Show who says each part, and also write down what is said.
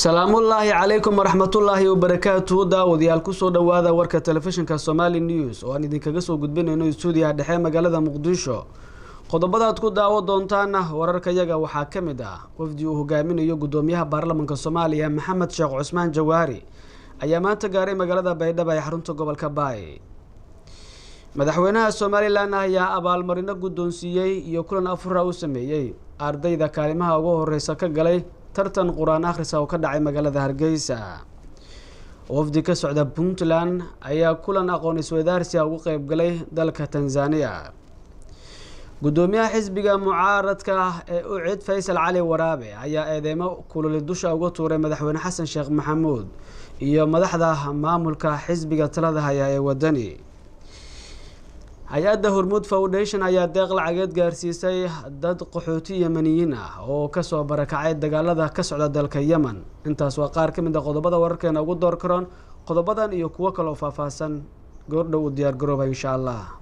Speaker 1: Salaamullaahi calaykum waraxmatullaahi wabarakaatuhu. Daawadayaal, kusoo dhowaada warka telefishinka Somali News oo aan idinkaga soo gudbinayno stuudiyaha dhexe magaalada Muqdisho. Qodobadaad ku daawo doontaana wararkayaga waxaa ka mid ah: wafdi uu hogaaminayo guddoomiyaha baarlamanka Soomaaliya Maxamed Sheekh Cusmaan Jawaari ayaa maanta gaaray magaalada Baydhabo ee xarunta gobolka Baay. Madaxweynaha Somalilan ayaa abaalmarino guddoonsiiyey iyo kulan afura u sameeyey ardayda kaalimaha ugu horeysa ka galay tartan qur-aan akhrisa oo ka dhacay magaalada Hargeysa. Wafdi ka socda Puntland ayaa kulan aqoon isweydaarsiga ugu qeyb galay dalka Tanzania. Guddoomiyaha xisbiga mucaaradka ee UCID Faysal Cali Waraabe ayaa eedeymo kululi dusha uga tuuray madaxweyne Xasan Sheekh Maxamuud iyo madaxda maamulka xisbiga talada haya ee Wadani. Hay-adda Hormuud Foundation ayaa deeq lacageed gaarsiisay dad qaxooti Yemaniyiin ah oo kasoo barakacay dagaalada ka socda dalka Yemen. Intaas waa qaar ka mid a qodobada wararkeena ugu door karoon. Qodobadan iyo kuwo kale oo faahfaahsan goordhow u diyaar garooba, insha Allah.